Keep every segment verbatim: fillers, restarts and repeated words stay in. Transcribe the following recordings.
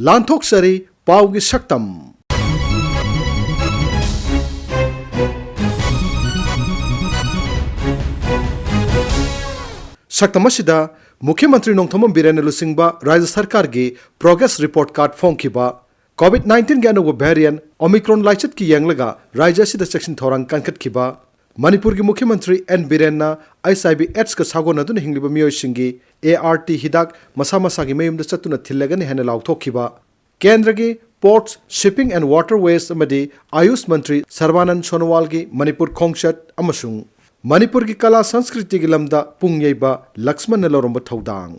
ꯂꯥꯟꯊꯣꯛꯆꯔꯤ ꯄꯥꯎꯒꯤ ꯁꯛꯇꯝ꯫ ꯁꯛꯇꯝ ꯑꯁꯤꯗ ꯃꯨꯈ꯭ꯌ ꯃꯟꯇ꯭ꯔꯤ ꯅꯣꯡꯊꯣꯝꯕꯝ ꯕꯤꯔꯦꯟꯅ ꯂꯨꯆꯤꯡꯕ ꯔꯥꯖ꯭ꯌ ꯁꯔꯀꯥꯔꯒꯤ progress report card ꯐꯣꯡꯈꯤꯕ, COVID nineteen ꯒꯤ ꯑꯅꯧꯕ variant Omicron ꯂꯥꯏꯆꯠꯀꯤ ꯌꯦꯡꯂꯒ ꯔꯥꯖ꯭ꯌ ꯑꯁꯤꯗ ꯆꯦꯛꯁꯤꯟ ꯊꯧꯔꯥꯡ ꯀꯟꯈꯠꯈꯤꯕ, ꯃꯅꯤꯄꯨꯔꯒꯤ ꯃꯨꯈ꯭ꯌ ꯃꯟꯇ꯭ꯔꯤ ꯑꯦꯟ ꯕꯤꯔꯦꯟꯅ HIV AIDS ꯀ ꯁꯥꯒꯣꯟꯅꯗꯨꯅ ꯍꯤꯡꯂꯤꯕ ꯃꯤꯑꯣꯏꯁꯤꯡꯒꯤ ART ꯍꯤꯗꯥꯛ ꯃꯁꯥ ꯃꯁꯥꯒꯤ ꯃꯌꯨꯝꯗ ꯆꯠꯇꯨꯅ ꯊꯤꯜꯂꯒꯅꯤ ꯍꯥꯏꯅ ꯂꯥꯎꯊꯣꯛꯈꯤꯕ, ꯀꯦꯟꯗ꯭ꯔꯒꯤ Ports, Shipping and Waterways ꯑꯃꯗꯤ ꯑꯌꯨꯁ ꯃꯟꯇ꯭ꯔꯤ ꯁꯔꯕꯥꯅꯟ ꯁꯣꯅꯣꯋꯥꯜꯒꯤ ꯃꯅꯤꯄꯨꯔ ꯈꯣꯡꯆꯠ ꯑꯃꯁꯨꯡ ꯃꯅꯤꯄꯨꯔꯒꯤ ꯀꯂꯥ ꯁꯪꯁꯀ꯭ꯔꯤꯇꯤꯒꯤ ꯂꯝꯗ ꯄꯨꯡ ꯌꯩꯕ ꯂꯛꯁꯃꯟꯅ ꯂꯧꯔꯝꯕ ꯊꯧꯗꯥꯡ꯫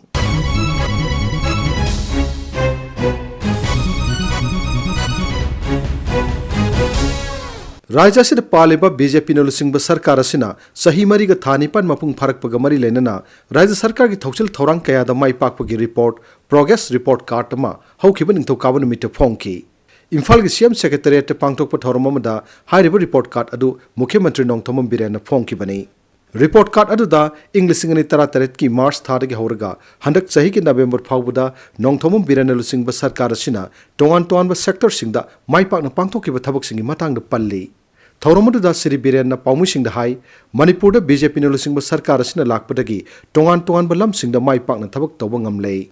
ꯔꯥꯖ꯭ꯌ ꯑꯁꯤꯗ ꯄꯥꯜꯂꯤꯕ BJPꯅ ꯂꯨꯆꯤꯡꯕ ꯁꯔꯀꯥꯔ ꯑꯁꯤꯅ ꯆꯍꯤ ꯃꯔꯤꯒ ꯊꯥ ꯅꯤꯄꯥꯟ ꯃꯄꯨꯡ ꯐꯥꯔꯛꯄꯒ ꯃꯔꯤ ꯂꯩꯅꯅ ꯔꯥꯖ꯭ꯌ ꯁꯔꯀꯥꯔꯒꯤ ꯊꯧꯁꯤꯜ ꯊꯧꯔꯥꯡ ꯀꯌꯥꯗ ꯃꯥꯏ ꯄꯥꯛꯄꯒꯤ report, progress report card ꯑꯃ ꯍꯧꯈꯤꯕ ꯅꯤꯡꯊꯧꯀꯥꯕ ꯅꯨꯃꯤꯠꯇ ꯐꯣꯡꯈꯤ꯫ ꯏꯝꯐꯥꯜꯒꯤ CM Secretariatꯇ ꯄꯥꯡꯊꯣꯛꯄ ꯊꯧꯔꯝ ꯑꯃꯗ ꯍꯥꯏꯔꯤꯕ report card ꯑꯗꯨ ꯃꯨꯈ꯭ꯌ ꯃꯟꯇ꯭ꯔꯤ ꯅꯣꯡꯊꯣꯝꯕꯝ ꯕꯤꯔꯦꯟꯅ ꯐꯣꯡꯈꯤꯕꯅꯤ꯫ Report card ꯑꯗꯨꯗ ꯏꯪ ꯂꯤꯁꯤꯡ ꯑꯅꯤ ꯇꯔꯥꯇꯔꯦꯠꯀꯤ March ꯊꯥꯗꯒꯤ ꯍꯧꯔꯒ ꯍꯟꯗꯛ ꯆꯍꯤꯒꯤ November ꯐꯥꯎꯕꯗ ꯅꯣꯡꯊꯣꯝꯕꯝ ꯕꯤꯔꯦꯟꯅ ꯂꯨꯆꯤꯡꯕ ꯁꯔꯀꯥꯔ ꯑꯁꯤꯅ ꯇꯣꯉꯥꯟ ꯇꯣꯉꯥꯟꯕ sectorꯁꯤꯡꯗ ꯃꯥꯏ ꯄꯥꯛꯅ ꯄꯥꯡꯊꯣꯛꯈꯤꯕ ꯊꯕꯛꯁꯤꯡꯒꯤ ꯃꯇꯥꯡꯗ ꯄꯜꯂꯤ꯫ ꯊꯧꯔꯝ ꯑꯗꯨꯗ ꯁ꯭ꯔꯤ ꯕꯤꯔꯦꯟꯅ ꯄꯥꯎꯃꯤꯁꯤꯡꯗ ꯍꯥꯏ, ꯃꯅꯤꯄꯨꯔꯗ BJPꯅ ꯂꯨꯆꯤꯡꯕ ꯁꯔꯀꯥꯔ ꯑꯁꯤꯅ ꯂꯥꯛꯄꯗꯒꯤ ꯇꯣꯉꯥꯟ ꯇꯣꯉꯥꯟꯕ ꯂꯝꯁꯤꯡꯗ ꯃꯥꯏ ꯄꯥꯛꯅ ꯊꯕꯛ ꯇꯧꯕ ꯉꯝꯂꯦ꯫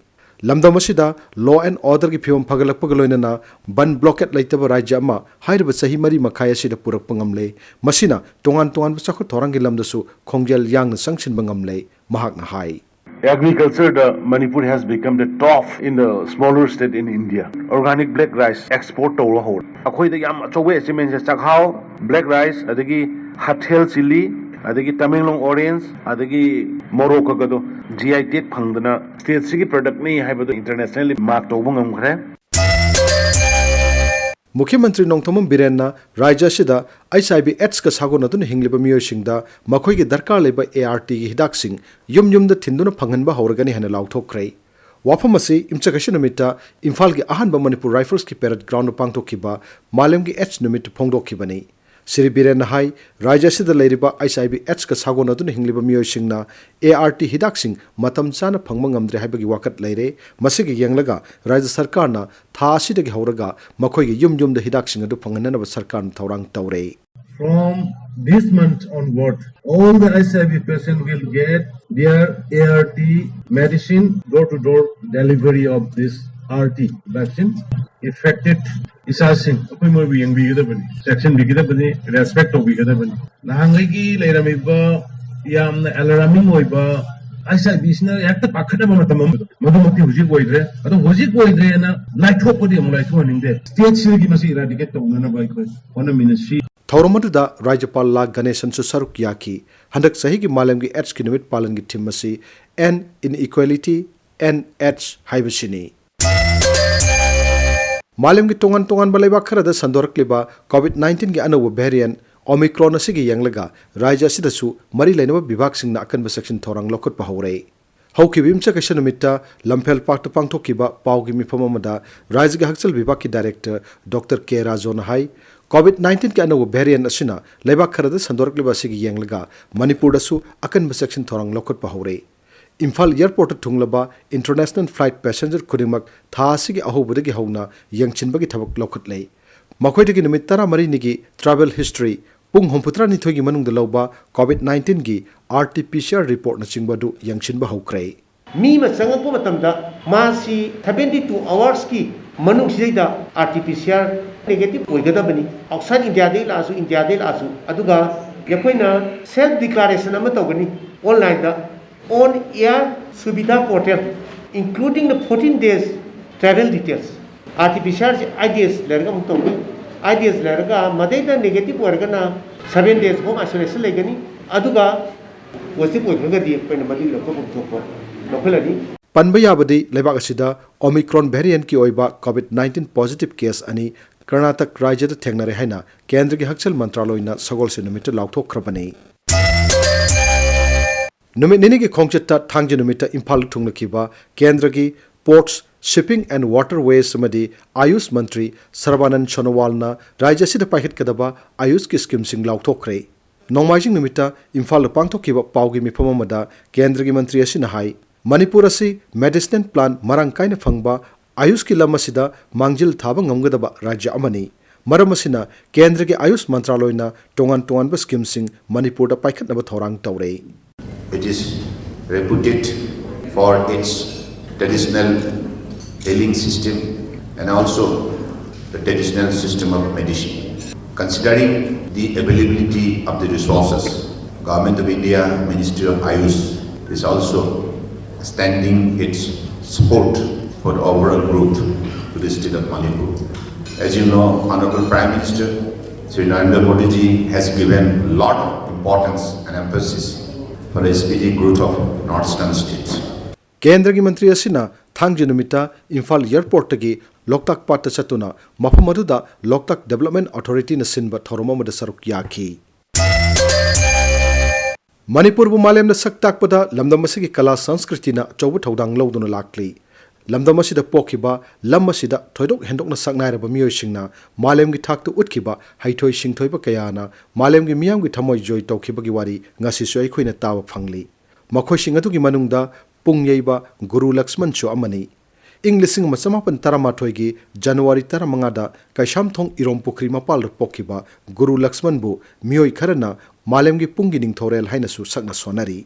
ꯂꯝꯗꯝ ꯑꯁꯤꯗ law and orderꯒꯤ ꯐꯤꯕꯝ ꯐꯒꯠꯂꯛꯄꯒ ꯂꯣꯏꯅꯅ ꯕꯟ blockade ꯂꯩꯇꯕ ꯔꯥꯖ꯭ꯌ ꯑꯃ ꯍꯥꯏꯔꯤꯕ ꯆꯍꯤ ꯃꯔꯤ ꯃꯈꯥꯏ ꯑꯁꯤꯗ ꯄꯨꯔꯛꯄ ꯉꯝꯂꯦ꯫ ꯃꯁꯤꯅ ꯇꯣꯉꯥꯟ ꯇꯣꯉꯥꯟꯕ ꯆꯥꯎꯈꯠ ꯊꯧꯔꯥꯡꯒꯤ ꯂꯝꯗꯁꯨ ꯈꯣꯡꯖꯦꯜ ꯌꯥꯡꯅ ꯆꯪꯁꯤꯟꯕ ꯉꯝꯂꯦ, ꯃꯍꯥꯛꯅ ꯍꯥꯏ꯫ Agricultureꯗ Manipur has become the top in the smaller state in India. Organic black rice export ꯇꯧꯕ ꯍꯧꯔꯦ꯫ ꯑꯩꯈꯣꯏꯗ ꯌꯥꯝ ꯑꯆꯧꯕ achievementꯁꯦ ꯆꯥꯛꯍꯥꯎ, black rice, ꯑꯗꯒꯤ ꯍꯥꯊꯦꯜ chilli, ꯑꯗꯒꯤ ꯇꯃꯦꯡꯂꯣꯡ orange, ꯑꯗꯒꯤ ꯃꯣꯔꯣꯛꯀꯗꯣ GI tag ꯐꯪꯗꯅ stateꯁꯤꯒꯤ productꯅꯤ ꯍꯥꯏꯕꯗꯣ internationally mark ꯇꯧꯕ ꯉꯝꯈ꯭ꯔꯦ꯫ ꯃꯨꯈ꯭ꯌ ꯃꯟꯇ꯭ꯔꯤ ꯅꯣꯡꯊꯣꯝꯕꯝ ꯕꯤꯔꯦꯟꯅ ꯔꯥꯖ꯭ꯌ ꯑꯁꯤꯗ HIV AIDS ꯀ ꯁꯥꯒꯣꯟꯅꯗꯨꯅ ꯍꯤꯡꯂꯤꯕ ꯃꯤꯑꯣꯏꯁꯤꯡꯗ ꯃꯈꯣꯏꯒꯤ ꯗꯔꯀꯥꯔ ꯂꯩꯕ ARTꯒꯤ ꯍꯤꯗꯥꯛꯁꯤꯡ ꯌꯨꯝ ꯌꯨꯝꯗ ꯊꯤꯟꯗꯨꯅ ꯐꯪꯍꯟꯕ ꯍꯧꯔꯒꯅꯤ ꯍꯥꯏꯅ ꯂꯥꯎꯊꯣꯛꯈ꯭ꯔꯦ꯫ ꯋꯥꯐꯝ ꯑꯁꯤ ꯏꯝꯆꯀꯩꯁ ꯅꯨꯃꯤꯠꯇ ꯏꯝꯐꯥꯜꯒꯤ ꯑꯍꯥꯟꯕ ꯃꯅꯤꯄꯨꯔ Riflesꯀꯤ parade groundꯗ ꯄꯥꯡꯊꯣꯛꯈꯤꯕ ꯃꯥꯂꯦꯝꯒꯤ AIDS ꯅꯨꯃꯤꯠꯇ ꯐꯣꯡꯗꯣꯛꯈꯤꯕꯅꯤ꯫ ꯁ꯭ꯔꯤ ꯕꯤꯔꯦꯟꯅ ꯍꯥꯏ, ꯔꯥꯖ꯭ꯌ ꯑꯁꯤꯗ ꯂꯩꯔꯤꯕ ꯑꯩꯆ ꯑꯥꯏ ꯚꯤ ꯑꯦꯗꯁꯀ ꯁꯥꯒꯣꯟꯅꯗꯨꯅ ꯍꯤꯡꯂꯤꯕ ꯃꯤꯑꯣꯏꯁꯤꯡꯅ ꯑꯦ ꯑꯥꯔ ꯇꯤ ꯍꯤꯗꯥꯛꯁꯤꯡ ꯃꯇꯝ ꯆꯥꯅ ꯐꯪꯕ ꯉꯝꯗ꯭ꯔꯦ ꯍꯥꯏꯕꯒꯤ ꯋꯥꯀꯠ ꯂꯩꯔꯦ꯫ ꯃꯁꯤꯒ ꯌꯦꯡꯂꯒ ꯔꯥꯖ꯭ꯌ ꯁꯔꯀꯥꯔꯅ ꯊꯥ ꯑꯁꯤꯗꯒꯤ ꯍꯧꯔꯒ ꯃꯈꯣꯏꯒꯤ ꯌꯨꯝ ꯌꯨꯝꯗ ꯍꯤꯗꯥꯛꯁꯤꯡ ꯑꯗꯨ ꯐꯪꯍꯟꯅꯅꯕ ꯁꯔꯀꯥꯔꯅ ꯊꯧꯔꯥꯡ ꯇꯧꯔꯦ꯫ From this month onward, all the H I V patient will get their A R T medicine door to door delivery of this R T vaccine. Affected ꯏꯁꯥꯁꯤꯡ ꯑꯩꯈꯣꯏ ꯃꯣꯏꯕꯨ ꯌꯦꯡꯕꯤꯒꯗꯕꯅꯤ, ꯆꯦꯛꯁꯤꯟꯕꯤꯒꯗꯕꯅꯤ, ꯔꯦꯁꯄꯦꯛ ꯇꯧꯕꯤꯒꯗꯕꯅꯤ꯫ ꯅꯍꯥꯟꯉꯩꯒꯤ ꯂꯩꯔꯝꯃꯤꯕ ꯌꯥꯝꯅ ꯑꯦꯂꯥꯔꯃꯤꯡ ꯑꯣꯏꯕ ꯑꯩꯆ ꯑꯥꯏ ꯚꯤꯁꯤꯅ ꯍꯦꯛꯇ ꯄꯥꯈꯠꯅꯕ ꯃꯇꯝ ꯑꯃꯗꯣ, ꯃꯗꯨꯃꯛꯇꯤ ꯍꯧꯖꯤꯛ ꯑꯣꯏꯗ꯭ꯔꯦ꯫ ꯑꯗꯣ ꯍꯧꯖꯤꯛ ꯑꯣꯏꯗ꯭ꯔꯦꯅ ꯂꯥꯏꯊꯣꯛꯄꯗꯤ ꯑꯃꯨꯛ ꯂꯥꯏꯊꯣꯛꯍꯟꯅꯤꯡꯗꯦ꯫ ꯁ꯭ꯇꯦꯠꯁꯤꯗꯒꯤ ꯃꯁꯤ ꯏꯔꯥꯗꯤꯀꯦꯠ ꯇꯧꯅꯅꯕ ꯑꯩꯈꯣꯏ ꯍꯣꯠꯅꯃꯤꯟꯅꯁꯤ꯫ ꯊꯧꯔꯝ ꯑꯗꯨꯗ ꯔꯥꯖ꯭ꯌꯄꯥꯜ ꯂꯥ ꯒꯅꯦꯁꯟꯁꯨ ꯁꯔꯨꯛ ꯌꯥꯈꯤ꯫ ꯍꯟꯗꯛ ꯆꯍꯤꯒꯤ ꯃꯥꯂꯦꯝꯒꯤ ꯑꯦꯗꯁꯀꯤ ꯅꯨꯃꯤꯠ ꯄꯥꯂꯟꯒꯤ ꯊꯤꯝ ꯑꯁꯤ "End Inequality, End AIDS" ꯍꯥꯏꯕꯁꯤꯅꯤ꯫ ꯃꯥꯂꯦꯝꯒꯤ ꯇꯣꯉꯥꯟ ꯇꯣꯉꯥꯟꯕ ꯂꯩꯕꯥꯛ ꯈꯔꯗ ꯁꯟꯗꯣꯔꯛꯂꯤꯕ ꯀꯣꯚꯤꯗ ꯅꯥꯏꯟꯇꯤꯟꯒꯤ ꯑꯅꯧꯕ ꯚꯦꯔꯤꯌꯦꯟ ꯑꯣꯃꯤꯀ꯭ꯔꯣꯟ ꯑꯁꯤꯒꯤ ꯌꯦꯡꯂꯒ ꯔꯥꯖ꯭ꯌ ꯑꯁꯤꯗꯁꯨ ꯃꯔꯤ ꯂꯩꯅꯕ ꯕꯤꯚꯥꯒꯁꯤꯡꯅ ꯑꯀꯟꯕ ꯆꯦꯛꯁꯤꯟ ꯊꯧꯔꯥꯡ ꯂꯧꯈꯠꯄ ꯍꯧꯔꯦ꯫ ꯍꯧꯈꯤꯕ ꯌꯨꯝꯁꯀꯩꯁ ꯅꯨꯃꯤꯠꯇ ꯂꯝꯐꯦꯜ ꯄꯥꯔꯛꯇ ꯄꯥꯡꯊꯣꯛꯈꯤꯕ ꯄꯥꯎꯒꯤ ꯃꯤꯐꯝ ꯑꯃꯗ ꯔꯥꯖ꯭ꯌꯒꯤ ꯍꯛꯁꯦꯜ ꯕꯤꯚꯥꯒꯀꯤ ꯗꯥꯏꯔꯦꯛꯇꯔ ꯗꯣꯛꯇꯔ ꯀꯦ ꯔꯥꯖꯣꯅ ꯍꯥꯏ, ꯀꯣꯚꯤꯗ ꯅꯥꯏꯟꯇꯤꯟꯒꯤ ꯑꯅꯧꯕ ꯚꯦꯔꯤꯌꯦꯟ ꯑꯁꯤꯅ ꯂꯩꯕꯥꯛ ꯈꯔꯗ ꯁꯟꯗꯣꯔꯛꯂꯤꯕ ꯑꯁꯤꯒꯤ ꯌꯦꯡꯂꯒ ꯃꯅꯤꯄꯨꯔꯗꯁꯨ ꯑꯀꯟꯕ ꯆꯦꯛꯁꯤꯟ ꯊꯧꯔꯥꯡ ꯂꯧꯈꯠꯄ ꯍꯧꯔꯦ꯫ ꯏꯝꯐꯥꯜ ꯑꯦꯌꯔꯄꯣꯔꯠꯇ ꯊꯨꯡꯂꯕ ꯏꯟꯇꯔꯅꯦꯁꯅꯦꯜ ꯐ꯭ꯂꯥꯏꯠ ꯄꯦꯁꯦꯟꯖꯔ ꯈꯨꯗꯤꯡꯃꯛ ꯊꯥ ꯑꯁꯤꯒꯤ ꯑꯍꯧꯕꯗꯒꯤ ꯍꯧꯅ ꯌꯦꯡꯁꯤꯟꯕꯒꯤ ꯊꯕꯛ ꯂꯧꯈꯠꯂꯦ꯫ ꯃꯈꯣꯏꯗꯒꯤ ꯅꯨꯃꯤꯠ ꯇꯔꯥꯃꯔꯤꯅꯤꯒꯤ ꯇ꯭ꯔꯥꯚꯦꯜ ꯍꯤꯁꯇ꯭ꯔꯤ, ꯄꯨꯡ ꯍꯨꯝꯐꯨꯇꯔꯥꯅꯤꯊꯣꯏꯒꯤ ꯃꯅꯨꯡꯗ ꯂꯧꯕ ꯀꯣꯚꯤꯗ ꯅꯥꯏꯟꯇꯤꯟꯒꯤ R T P C R ꯔꯤꯄꯣꯔꯠꯅꯆꯤꯡꯕ ꯑꯗꯨ ꯌꯦꯡꯁꯤꯟꯕ ꯍꯧꯈ꯭ꯔꯦ꯫ ꯃꯤ ꯑꯃ ꯆꯪꯉꯛꯄ ꯃꯇꯝꯗ ꯃꯥꯁꯤ seventy two hours ꯀꯤ ꯃꯅꯨꯡꯁꯤꯗꯩꯗ R T P C R negative ꯑꯣꯏꯒꯗꯕꯅꯤ꯫ ꯑꯥꯎꯠꯁꯥꯏꯠ ꯏꯟꯗꯤꯌꯥꯗꯒꯤ ꯂꯥꯛꯑꯁꯨ, ꯏꯟꯗꯤꯌꯥꯗꯒꯤ ꯂꯥꯛꯑꯁꯨ꯫ ꯑꯗꯨꯒ ꯑꯩꯈꯣꯏꯅ self declaration ꯑꯃ ꯇꯧꯒꯅꯤ online the. On air Suvidha portal, including the fourteen days travel details. R T P ꯁꯤ ꯑꯥꯔꯁꯤ ꯑꯥꯏꯠ ꯗꯦꯖ ꯂꯩꯔꯒ ꯑꯃꯨꯛ ꯇꯧꯅꯤ꯫ ꯑꯥꯏꯠ ꯗꯦꯖ ꯂꯩꯔꯒ ꯃꯗꯩꯗ negative ꯑꯣꯏꯔꯒꯅ seven days home isolation ꯂꯩꯒꯅꯤ꯫ ꯑꯗꯨꯒ positive ꯑꯣꯏꯈ꯭ꯔꯒꯗꯤ ꯑꯩꯈꯣꯏꯅ ꯃꯗꯨꯒꯤ ꯂꯧꯊꯣꯛꯐꯝ ꯊꯣꯛꯄ ꯂꯧꯈꯠꯂꯅꯤ꯫ ꯄꯟꯕ ꯌꯥꯕꯗꯤ, ꯂꯩꯕꯥꯛ ꯑꯁꯤꯗ ꯑꯣꯃꯤꯀ꯭ꯔꯣꯟ ꯚꯦꯔꯤꯌꯦꯟꯠꯀꯤ ꯑꯣꯏꯕ ꯀꯣꯚꯤꯗ ꯅꯥꯏꯟꯇꯤꯟ ꯄꯣꯖꯤꯇꯤꯚ ꯀꯦꯁ ꯑꯅꯤ ꯀꯔꯅꯥꯇꯛ ꯔꯥꯖ꯭ꯌꯗ ꯊꯦꯡꯅꯔꯦ ꯍꯥꯏꯅ ꯀꯦꯟꯗ꯭ꯔꯒꯤ ꯍꯛꯁꯦꯜ ꯃꯟꯇ꯭ꯔꯥꯂꯣꯏꯅ ꯁꯒꯣꯜꯁꯦꯟ ꯅꯨꯃꯤꯠꯇ ꯂꯥꯎꯊꯣꯛꯈ꯭ꯔꯕꯅꯤ꯫ ꯅꯨꯃꯤꯠ ꯅꯤꯅꯤꯒꯤ ꯈꯣꯡꯆꯠꯇ ꯊꯥꯡꯖ ꯅꯨꯃꯤꯠꯇ ꯏꯝꯐꯥꯜꯗ ꯊꯨꯡꯂꯈꯤꯕ ꯀꯦꯟꯗ꯭ꯔꯒꯤ ꯄꯣꯔꯠꯁ Shipping and Waterways ꯑꯃꯗꯤ ꯑꯥꯌꯨꯁ ꯃꯟꯇ꯭ꯔꯤ ꯁꯔꯕꯥꯅꯟ ꯁꯣꯅꯣꯋꯥꯜꯅ ꯔꯥꯖ꯭ꯌ ꯑꯁꯤꯗ ꯄꯥꯏꯈꯠꯀꯗꯕ ꯑꯥꯌꯨꯁꯀꯤ ꯁ꯭ꯀꯤꯝꯁꯤꯡ ꯂꯥꯎꯊꯣꯛꯈ꯭ꯔꯦ꯫ ꯅꯣꯡꯃꯥꯏꯖꯤꯡ ꯅꯨꯃꯤꯠꯇ ꯏꯝꯐꯥꯜꯗ ꯄꯥꯡꯊꯣꯛꯈꯤꯕ ꯄꯥꯎꯒꯤ ꯃꯤꯐꯝ ꯑꯃꯗ ꯀꯦꯟꯗ꯭ꯔꯒꯤ ꯃꯟꯇ꯭ꯔꯤ ꯑꯁꯤꯅ ꯍꯥꯏ, ꯃꯅꯤꯄꯨꯔ ꯑꯁꯤ medicinal plant ꯃꯔꯥꯡ ꯀꯥꯏꯅ ꯐꯪꯕ, ꯑꯥꯌꯨꯁꯀꯤ ꯂꯝ ꯑꯁꯤꯗ ꯃꯥꯡꯖꯤꯜ ꯊꯥꯕ ꯉꯝꯒꯗꯕ ꯔꯥꯖ꯭ꯌ ꯑꯃꯅꯤ꯫ ꯃꯔꯝ ꯑꯁꯤꯅ ꯀꯦꯟꯗ꯭ꯔꯒꯤ ꯑꯥꯌꯨꯁ ꯃꯟꯇ꯭ꯔꯥꯂꯣꯏꯅ ꯇꯣꯉꯥꯟ ꯇꯣꯉꯥꯟꯕ ꯁ꯭ꯀꯤꯝꯁꯤꯡ ꯃꯅꯤꯄꯨꯔꯗ ꯄꯥꯏꯈꯠꯅꯕ ꯊꯧꯔꯥꯡ ꯇꯧꯔꯦ꯫ It is reputed for its traditional healing system and also the traditional system of medicine. Considering the availability of the resources, Government of India, Ministry of Ayush is also extending its support for the overall growth to the state of Manipur. As you know, Honorable Prime Minister Shri Narendra Modi ji has given lot of importance and emphasis for the speedy growth of northeastern states. ꯀꯦꯟꯗ꯭ꯔꯒꯤ ꯃꯟꯇ꯭ꯔꯤ ꯑꯁꯤꯅ ꯊꯥꯡꯖ ꯅꯨꯃꯤꯠꯇ ꯏꯝꯐꯥꯜ ꯑꯦꯌꯔꯄꯣꯔꯠꯇꯒꯤ ꯂꯣꯛꯇꯥꯛ ꯄꯥꯠꯇ ꯆꯠꯇꯨꯅ ꯃꯐꯝ ꯑꯗꯨꯗ ꯂꯣꯛꯇꯥꯛ development ꯑꯣꯊꯣꯔꯤꯇꯤꯅ ꯁꯤꯟꯕ ꯊꯧꯔꯝ ꯑꯃꯗ ꯁꯔꯨꯛ ꯌꯥꯈꯤ꯫ ꯃꯅꯤꯄꯨꯔꯕꯨ ꯃꯥꯂꯦꯝꯗ ꯁꯛ ꯇꯥꯛꯄꯗ ꯂꯝꯗꯝ ꯑꯁꯤꯒꯤ ꯀꯂꯥ ꯁꯪꯁꯀ꯭ꯔꯤꯇꯤꯅ ꯑꯆꯧꯕ ꯊꯧꯗꯥꯡ ꯂꯧꯗꯨꯅ ꯂꯥꯛꯂꯤ꯫ ꯂꯝꯗꯝ ꯑꯁꯤꯗ ꯄꯣꯛꯈꯤꯕ, ꯂꯝ ꯑꯁꯤꯗ ꯊꯣꯏꯗꯣꯛ ꯍꯦꯟꯗꯣꯛꯅ ꯁꯛꯅꯥꯏꯔꯕ ꯃꯤꯑꯣꯏꯁꯤꯡꯅ ꯃꯥꯂꯦꯝꯒꯤ ꯊꯥꯛꯇ ꯎꯠꯈꯤꯕ ꯍꯩꯊꯣꯏ ꯁꯤꯡꯊꯣꯏꯕ ꯀꯌꯥꯅ ꯃꯥꯂꯦꯝꯒꯤ ꯃꯤꯌꯥꯝꯒꯤ ꯊꯃꯣꯏ ꯖꯣꯏ ꯇꯧꯈꯤꯕꯒꯤ ꯋꯥꯔꯤ ꯉꯁꯤꯁꯨ ꯑꯩꯈꯣꯏꯅ ꯇꯥꯕ ꯐꯪꯂꯤ꯫ ꯃꯈꯣꯏꯁꯤꯡ ꯑꯗꯨꯒꯤ ꯃꯅꯨꯡꯗ ꯄꯨꯡ ꯌꯩꯕ ꯒꯨꯔꯨ ꯂꯛꯁꯃꯟꯁꯨ ꯑꯃꯅꯤ꯫ ꯏꯪ ꯂꯤꯁꯤꯡ ꯑꯃ ꯆꯃꯥꯄꯟ ꯇꯔꯥꯃꯥꯊꯣꯏꯒꯤ ꯖꯅꯋꯥꯔꯤ ꯇꯔꯥꯃꯉꯥꯗ ꯀꯩꯁꯥꯝꯊꯣꯡ ꯏꯔꯣꯝ ꯄꯨꯈ꯭ꯔꯤ ꯃꯄꯥꯜꯗ ꯄꯣꯛꯈꯤꯕ ꯒꯨꯔꯨ ꯂꯛꯁꯃꯟꯕꯨ ꯃꯤꯑꯣꯏ ꯈꯔꯅ ꯃꯥꯂꯦꯝꯒꯤ ꯄꯨꯡꯒꯤ ꯅꯤꯡꯊꯧꯔꯦꯜ ꯍꯥꯏꯅꯁꯨ ꯁꯛꯅ ꯁꯣꯟꯅꯔꯤ꯫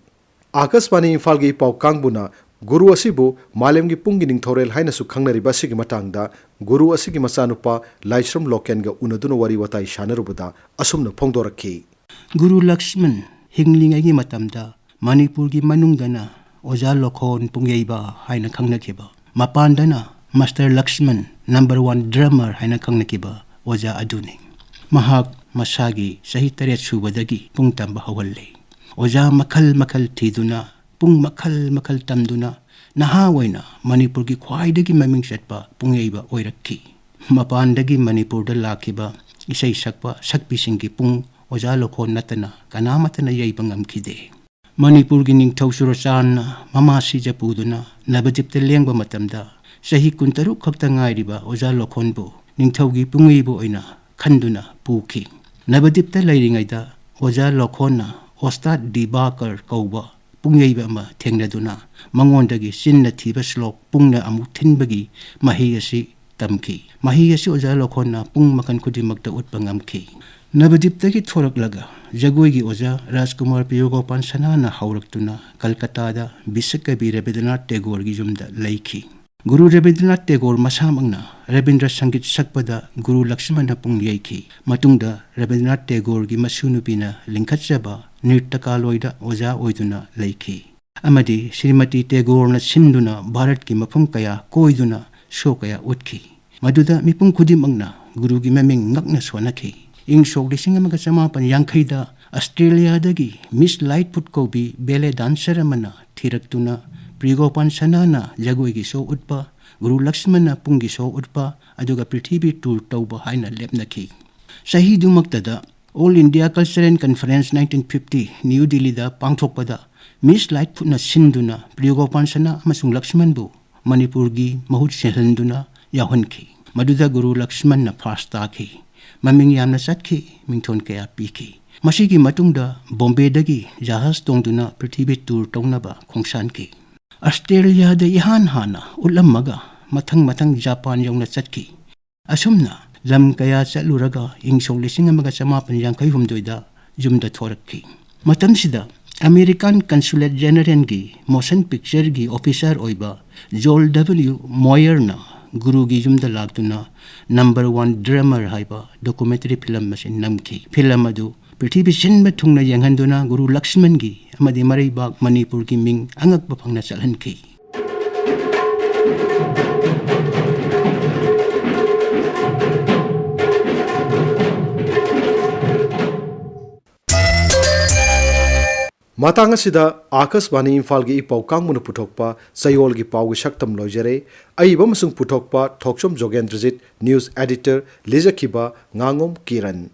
ꯑꯥꯀꯥꯁꯕꯥꯅꯤ ꯏꯝꯐꯥꯜꯒꯤ ꯄꯥꯎ ꯀꯥꯡꯕꯨꯅ ꯒꯨꯔꯨ ꯑꯁꯤꯕꯨ ꯃꯥꯂꯦꯝꯒꯤ ꯄꯨꯡꯒꯤ ꯅꯤꯡꯊꯧꯔꯦꯜ ꯍꯥꯏꯅꯁꯨ ꯈꯪꯅꯔꯤꯕ ꯑꯁꯤꯒꯤ ꯃꯇꯥꯡꯗ ꯒꯨꯔꯨ ꯑꯁꯤꯒꯤ ꯃꯆꯥꯅꯨꯄꯥ ꯂꯥꯏꯁ꯭ꯔꯝ ꯂꯣꯀꯦꯟꯒ ꯎꯅꯗꯨꯅ ꯋꯥꯔꯤ ꯋꯥꯇꯥꯏ ꯁꯥꯟꯅꯔꯨꯕꯗ ꯑꯁꯨꯝꯅ ꯐꯣꯡꯗꯣꯔꯛꯈꯤ꯫ ꯒꯨꯔꯨ ꯂꯛꯁꯃꯟ ꯍꯤꯡꯂꯤꯉꯩꯒꯤ ꯃꯇꯝꯗ ꯃꯅꯤꯄꯨꯔꯒꯤ ꯃꯅꯨꯡꯗꯅ ꯑꯣꯖꯥ ꯂꯣꯈꯣꯟ ꯄꯨꯡꯌꯩꯕ ꯍꯥꯏꯅ ꯈꯪꯅꯈꯤꯕ, ꯃꯄꯥꯟꯗꯅ master Lakshman, number one drummer ꯍꯥꯏꯅ ꯈꯪꯅꯈꯤꯕ ꯑꯣꯖꯥ ꯑꯗꯨꯅꯤ꯫ ꯃꯍꯥꯛ ꯃꯁꯥꯒꯤ ꯆꯍꯤ ꯇꯔꯦꯠ ꯁꯨꯕꯗꯒꯤ ꯄꯨꯡ ꯇꯝꯕ ꯍꯧꯍꯜꯂꯦ꯫ ꯑꯣꯖꯥ ꯃꯈꯜ ꯃꯈꯜ ꯊꯤꯗꯨꯅ, ꯄꯨꯡ ꯃꯈꯜ ꯃꯈꯜ ꯇꯝꯗꯨꯅ, ꯅꯍꯥ ꯑꯣꯏꯅ ꯃꯅꯤꯄꯨꯔꯒꯤ ꯈ꯭ꯋꯥꯏꯗꯒꯤ ꯃꯃꯤꯡ ꯆꯠꯄ ꯄꯨꯡꯌꯩꯕ ꯑꯣꯏꯔꯛꯈꯤ꯫ ꯃꯄꯥꯟꯗꯒꯤ ꯃꯅꯤꯄꯨꯔꯗ ꯂꯥꯛꯈꯤꯕ ꯏꯁꯩ ꯁꯛꯄ ꯁꯛꯄꯤꯁꯤꯡꯒꯤ ꯄꯨꯡ ꯑꯣꯖꯥ ꯂꯣꯈꯣꯟ ꯅꯠꯇꯅ ꯀꯅꯥꯃꯠꯇꯅ ꯌꯩꯕ ꯉꯝꯈꯤꯗꯦ꯫ ꯃꯅꯤꯄꯨꯔꯒꯤ ꯅꯤꯡꯊꯧ ꯆꯨꯔꯆꯥꯟꯅ ꯃꯃꯥ ꯁꯤꯖꯄꯨꯗꯨꯅ ꯅꯕꯗꯤꯞꯇ ꯂꯦꯡꯕ ꯃꯇꯝꯗ, ꯆꯍꯤ ꯀꯨꯟꯇꯔꯨꯛ ꯈꯛꯇ ꯉꯥꯏꯔꯤꯕ ꯑꯣꯖꯥ ꯂꯣꯈꯣꯟꯕꯨ ꯅꯤꯡꯊꯧꯒꯤ ꯄꯨꯡꯉꯩꯕꯨ ꯑꯣꯏꯅ ꯈꯟꯗꯨꯅ ꯄꯨꯈꯤ꯫ ꯅꯕꯗꯤꯞꯇ ꯂꯩꯔꯤꯉꯩꯗ ꯑꯣꯖꯥ ꯂꯣꯈꯣꯟꯅ ꯑꯣꯁꯇꯥꯗ ꯗꯤꯕꯥꯀꯔ ꯀꯧꯕ ꯄꯨꯡꯌꯩꯕ ꯑꯃ ꯊꯦꯡꯅꯗꯨꯅ ꯃꯉꯣꯟꯗꯒꯤ ꯆꯤꯟꯅ ꯊꯤꯕ ꯁ꯭ꯂꯣꯛ ꯄꯨꯡꯅ ꯑꯃꯨꯛ ꯊꯤꯟꯕꯒꯤ ꯃꯍꯩ ꯑꯁꯤ ꯇꯝꯈꯤ꯫ ꯃꯍꯩ ꯑꯁꯤ ꯑꯣꯖꯥ ꯂꯣꯈꯣꯟꯅ ꯄꯨꯡ ꯃꯈꯜ ꯈꯨꯗꯤꯡꯃꯛꯇ ꯎꯠꯄ ꯉꯝꯈꯤ꯫ ꯅꯕꯗꯤꯞꯇꯒꯤ ꯊꯣꯔꯛꯂꯒ ꯖꯒꯣꯏꯒꯤ ꯑꯣꯖꯥ ꯔꯥꯖꯀꯨꯃꯥꯔ ꯄ꯭ꯔꯤꯌꯣꯒꯣꯄꯥꯜ ꯁꯅꯥꯅ ꯍꯧꯔꯛꯇꯨꯅ ꯀꯜꯀꯇꯥꯗ ꯕꯤꯁꯀꯕꯤ ꯔꯕꯤꯟꯗ꯭ꯔꯅꯥꯊ ꯇꯦꯒꯣꯔꯒꯤ ꯌꯨꯝꯗ ꯂꯩꯈꯤ꯫ ꯒꯨꯔꯨ ꯔꯕꯤꯟꯗ꯭ꯔꯅꯥꯊ ꯇꯦꯒꯣꯔ ꯃꯁꯥꯃꯛꯅ ꯔꯕꯤꯟꯗ꯭ꯔ ꯁꯪꯒꯤꯠ ꯁꯛꯄꯗ ꯒꯨꯔꯨ ꯂꯛꯁꯃꯅ ꯄꯨꯡ ꯌꯩꯈꯤ꯫ ꯃꯇꯨꯡꯗ ꯔꯕꯤꯟꯗ꯭ꯔꯅꯥꯊ ꯇꯦꯒꯣꯔꯒꯤ ꯃꯁꯨ ꯅꯨꯄꯤꯅ ꯂꯤꯡꯈꯠꯆꯕ ꯅ꯭ꯔꯤꯇꯀꯥꯂꯣꯏꯗ ꯑꯣꯖꯥ ꯑꯣꯏꯗꯨꯅ ꯂꯩꯈꯤ꯫ ꯑꯃꯗꯤ ꯁ꯭ꯔꯤꯃꯇꯤ ꯇꯦꯒꯣꯔꯅ ꯁꯤꯟꯗꯨꯅ ꯚꯥꯔꯠꯀꯤ ꯃꯐꯝ ꯀꯌꯥ ꯀꯣꯏꯗꯨꯅ ꯁꯣ ꯀꯌꯥ ꯎꯠꯈꯤ꯫ ꯃꯗꯨꯗ ꯃꯤꯄꯨꯝ ꯈꯨꯗꯤꯡꯃꯛꯅ ꯒꯨꯔꯨꯒꯤ ꯃꯃꯤꯡ ꯉꯛꯅ ꯁꯣꯟꯅꯈꯤ꯫ ꯏꯪ ꯁꯣꯛ ꯂꯤꯁꯤꯡ ꯑꯃꯒ ꯆꯃꯥꯄꯟ ꯌꯥꯡꯈꯩꯗ ꯑꯁꯇ꯭ꯔꯦꯂꯤꯌꯥꯗꯒꯤ ꯃꯤꯁ ꯂꯥꯏꯠ ꯐꯨꯠ ꯀꯧꯕꯤ ꯕꯦꯂꯦ ꯗꯥꯟꯁꯔ ꯑꯃꯅ ꯊꯤꯔꯛꯇꯨꯅ ꯄ꯭ꯔꯤꯌꯣꯒꯣꯄꯥꯜ ꯁꯅꯥꯅ ꯖꯒꯣꯏꯒꯤ ꯁꯣ ꯎꯠꯄ, ꯒꯨꯔꯨ ꯂꯛꯁꯃꯟꯅ ꯄꯨꯡꯒꯤ ꯁꯣ ꯎꯠꯄ, ꯑꯗꯨꯒ ꯄ꯭ꯔꯤꯊꯤꯕꯤ ꯇꯨꯔ ꯇꯧꯕ ꯍꯥꯏꯅ ꯂꯦꯞꯅꯈꯤ꯫ ꯆꯍꯤꯗꯨꯃꯛꯇꯗ All India Cultural Conference nineteen fifty new ꯗꯤꯜꯂꯤꯗ ꯄꯥꯡꯊꯣꯛꯄꯗ ꯃꯤꯁ ꯂꯥꯏꯠ ꯐꯨꯠꯅ ꯁꯤꯟꯗꯨꯅ ꯄ꯭ꯔꯤꯌꯣꯒꯣꯄꯥꯜ ꯁꯅꯥ ꯑꯃꯁꯨꯡ ꯂꯛꯁꯃꯟꯕꯨ ꯃꯅꯤꯄꯨꯔꯒꯤ ꯃꯍꯨꯠ ꯁꯤꯜꯍꯟꯗꯨꯅ ꯌꯥꯎꯍꯟꯈꯤ꯫ ꯃꯗꯨꯗ ꯒꯨꯔꯨ ꯂꯛꯁꯃꯟꯅ ꯐꯥꯔꯁ ꯇꯥꯈꯤ꯫ ꯃꯃꯤꯡ ꯌꯥꯝꯅ ꯆꯠꯈꯤ, ꯃꯤꯡꯊꯣꯟ ꯀꯌꯥ ꯄꯤꯈꯤ꯫ ꯃꯁꯤꯒꯤ ꯃꯇꯨꯡꯗ ꯕꯣꯝꯕꯦꯗꯒꯤ ꯖꯍꯥꯖ ꯇꯣꯡꯗꯨꯅ ꯄ꯭ꯔꯤꯊꯤꯕꯤ ꯇꯨꯔ ꯇꯧꯅꯕ ꯈꯣꯡꯁꯥꯟꯈꯤ꯫ ꯑꯁꯇ꯭ꯔꯦꯂꯤꯌꯥꯗ ꯏꯍꯥꯟ ꯍꯥꯟꯅ ꯎꯠꯂꯝꯃꯒ ꯃꯊꯪ ꯃꯊꯪ ꯖꯄꯥꯟ ꯌꯧꯅ ꯆꯠꯈꯤ꯫ ꯑꯁꯨꯝꯅ ꯂꯝ ꯀꯌꯥ ꯆꯠꯂꯨꯔꯒ ꯏꯪ ꯁꯣꯛ ꯂꯤꯁꯤꯡ ꯑꯃꯒ ꯆꯃꯥꯄꯟ ꯌꯥꯡꯈꯩ ꯍꯨꯝꯗꯣꯏꯗ ꯌꯨꯝꯗ ꯊꯣꯔꯛꯈꯤ꯫ ꯃꯇꯝꯁꯤꯗ ꯑꯃꯦꯔꯤꯀꯥꯟ ꯀꯟꯁꯨꯂꯦꯠ ꯖꯦꯅꯔꯦꯜꯒꯤ ꯃꯣꯁꯟ ꯄꯤꯛꯆꯔꯒꯤ ꯑꯣꯐꯤꯁꯥꯔ ꯑꯣꯏꯕ ꯖꯣꯜ ꯗꯕꯜꯌꯨ ꯃꯣꯌꯔꯅ ꯒꯨꯔꯨꯒꯤ ꯌꯨꯝꯗ ꯂꯥꯛꯇꯨꯅ ꯅꯝꯕꯔ ꯋꯥꯟ ꯗ꯭ꯔꯃꯔ ꯍꯥꯏꯕ ꯗꯣꯀꯨꯃꯦꯟꯇꯔꯤ ꯐꯤꯂꯝ ꯑꯁꯤ ꯅꯝꯈꯤ꯫ ꯐꯤꯂꯝ ꯑꯗꯨ ꯄ꯭ꯔꯤꯊꯤꯕꯤ ꯁꯤꯟꯕ ꯊꯨꯡꯅ ꯌꯦꯡꯍꯟꯗꯨꯅ ꯒꯨꯔꯨ ꯂꯛꯁꯃꯟꯒꯤ ꯑꯃꯗꯤ ꯃꯔꯩꯕꯥꯛ ꯃꯅꯤꯄꯨꯔꯒꯤ ꯃꯤꯡ ꯑꯉꯛꯄ ꯐꯪꯅ ꯆꯠꯍꯟꯈꯤ꯫ ꯃꯇꯥꯡ ꯑꯁꯤꯗ ꯑꯥꯀꯥꯁꯕꯥꯅꯤ ꯏꯝꯐꯥꯜꯒꯤ ꯏ ꯄꯥꯎ ꯀꯥꯡꯕꯨꯅ ꯄꯨꯊꯣꯛꯄ ꯆꯌꯣꯜꯒꯤ ꯄꯥꯎꯒꯤ ꯁꯛꯇꯝ ꯂꯣꯏꯖꯔꯦ꯫ ꯑꯏꯕ ꯑꯃꯁꯨꯡ ꯄꯨꯊꯣꯛꯄ ꯊꯣꯛꯆꯣꯝ ꯖꯣꯒꯦꯟꯗ꯭ꯔꯖꯤꯠ, ꯅ꯭ꯌꯨꯁ ꯑꯦꯗꯤꯇꯔ ꯂꯤꯖꯈꯤꯕ ꯉꯥꯉꯣꯝ ꯀꯤꯔꯟ꯫